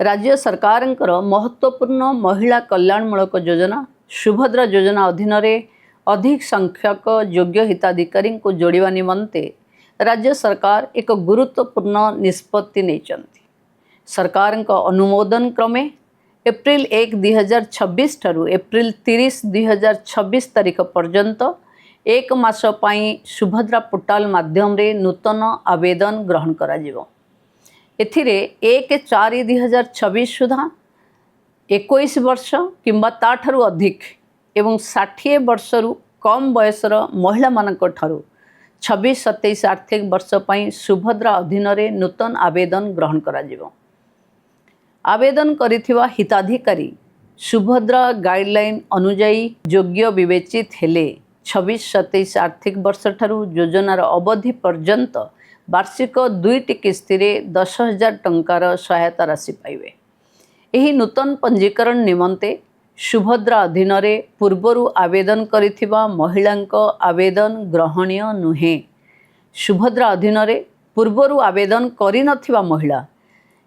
ରାଜ୍ୟ ସରକାରଙ୍କର ମହତ୍ତ୍ୱପୂର୍ଣ୍ଣ ମହିଳା କଲ୍ୟାଣମୂଳକ ଯୋଜନା ସୁଭଦ୍ରା ଯୋଜନା ଅଧୀନରେ ଅଧିକ ସଂଖ୍ୟକ ଯୋଗ୍ୟ ହିତାଧିକାରୀଙ୍କୁ ଯୋଡ଼ିବା ନିମନ୍ତେ ରାଜ୍ୟ ସରକାର ଏକ ଗୁରୁତ୍ୱପୂର୍ଣ୍ଣ ନିଷ୍ପତ୍ତି ନେଇଛନ୍ତି। ସରକାରଙ୍କ ଅନୁମୋଦନ କ୍ରମେ ଏପ୍ରିଲ 1, 2026 ଠାରୁ ଏପ୍ରିଲ 30, 2026 ତାରିଖ ପର୍ଯ୍ୟନ୍ତ ଏକ ମାସ ପାଇଁ ସୁଭଦ୍ରା ପୋର୍ଟାଲ ମାଧ୍ୟମରେ ନୂତନ ଆବେଦନ ଗ୍ରହଣ କରାଯିବ। ଏଥିରେ 1/4/2026 ସୁଦ୍ଧା 21 ବର୍ଷ କିମ୍ବା ତା'ଠାରୁ ଅଧିକ ଏବଂ 60 ବର୍ଷରୁ କମ୍ ବୟସର ମହିଳାମାନଙ୍କ ଠାରୁ 26-27 ଆର୍ଥିକ ବର୍ଷ ପାଇଁ ସୁଭଦ୍ରା ଅଧୀନରେ ନୂତନ ଆବେଦନ ଗ୍ରହଣ କରାଯିବ। ଆବେଦନ କରିଥିବା ହିତାଧିକାରୀ ସୁଭଦ୍ରା ଗାଇଡ଼ଲାଇନ୍ ଅନୁଯାୟୀ ଯୋଗ୍ୟ ବିବେଚିତ ହେଲେ 26-27 ଆର୍ଥିକ ବର୍ଷଠାରୁ ଯୋଜନାର ଅବଧି ପର୍ଯ୍ୟନ୍ତ ବାର୍ଷିକ ଦୁଇଟି କିସ୍ତିରେ 10,000 ଟଙ୍କାର ସହାୟତା ରାଶି ପାଇବେ। ଏହି ନୂତନ ପଞ୍ଜୀକରଣ ନିମନ୍ତେ ସୁଭଦ୍ରା ଅଧୀନରେ ପୂର୍ବରୁ ଆବେଦନ କରିଥିବା ମହିଳାଙ୍କ ଆବେଦନ ଗ୍ରହଣୀୟ ନୁହେଁ। ସୁଭଦ୍ରା ଅଧୀନରେ ପୂର୍ବରୁ ଆବେଦନ କରିନଥିବା ମହିଳା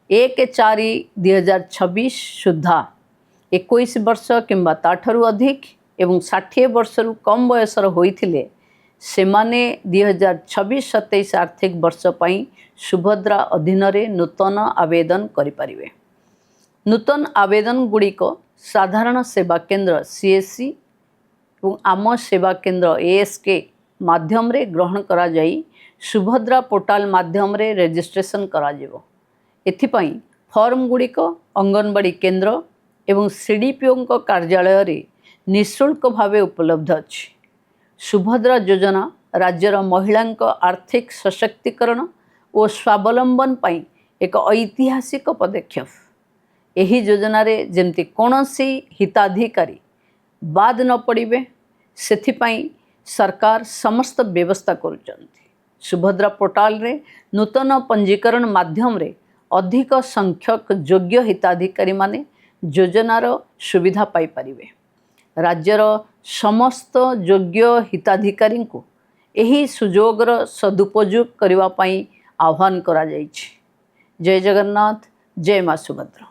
1/4/2026 ସୁଦ୍ଧା 21 ବର୍ଷ କିମ୍ବା ତା'ଠାରୁ ଅଧିକ ଏବଂ 60 ବର୍ଷରୁ କମ୍ ବୟସର ହୋଇଥିଲେ, ସେମାନେ 2026-27 ଆର୍ଥିକ ବର୍ଷ ପାଇଁ ସୁଭଦ୍ରା ଅଧୀନରେ ନୂତନ ଆବେଦନ କରିପାରିବେ। ନୂତନ ଆବେଦନ ଗୁଡ଼ିକ ସାଧାରଣ ସେବା କେନ୍ଦ୍ର, ସିଏସ୍ସି ଏବଂ ଆମ ସେବା କେନ୍ଦ୍ର, ଏଏସ୍କେ ମାଧ୍ୟମରେ ଗ୍ରହଣ କରାଯାଇ ସୁଭଦ୍ରା ପୋର୍ଟାଲ ମାଧ୍ୟମରେ ରେଜିଷ୍ଟ୍ରେସନ କରାଯିବ। ଏଥିପାଇଁ ଫର୍ମ ଗୁଡ଼ିକ ଅଙ୍ଗନବାଡ଼ି କେନ୍ଦ୍ର ଏବଂ ସିଡିପିଓଙ୍କ କାର୍ଯ୍ୟାଳୟରେ ନିଃଶୁଳ୍କ ଭାବେ ଉପଲବ୍ଧ ଅଛି। ସୁଭଦ୍ରା ଯୋଜନା ରାଜ୍ୟର ମହିଳାଙ୍କ ଆର୍ଥିକ ସଶକ୍ତିକରଣ ଓ ସ୍ୱାବଲମ୍ବନ ପାଇଁ ଏକ ଐତିହାସିକ ପଦକ୍ଷେପ। ଏହି ଯୋଜନାରେ ଯେମିତି କୌଣସି ହିତାଧିକାରୀ ବାଦ ନ ପଡ଼ିବେ, ସେଥିପାଇଁ ସରକାର ସମସ୍ତ ବ୍ୟବସ୍ଥା କରୁଛନ୍ତି। ସୁଭଦ୍ରା ପୋର୍ଟାଲରେ ନୂତନ ପଞ୍ଜୀକରଣ ମାଧ୍ୟମରେ ଅଧିକ ସଂଖ୍ୟକ ଯୋଗ୍ୟ ହିତାଧିକାରୀମାନେ ଯୋଜନାର ସୁବିଧା ପାଇପାରିବେ। ରାଜ୍ୟର ସମସ୍ତ ଯୋଗ୍ୟ ହିତାଧିକାରୀଙ୍କୁ ଏହି ସୁଯୋଗର ସଦୁପଯୋଗ କରିବା ପାଇଁ ଆହ୍ୱାନ କରାଯାଇଛି। ଜୟ ଜଗନ୍ନାଥ, ଜୟ ମା ସୁଭଦ୍ରା।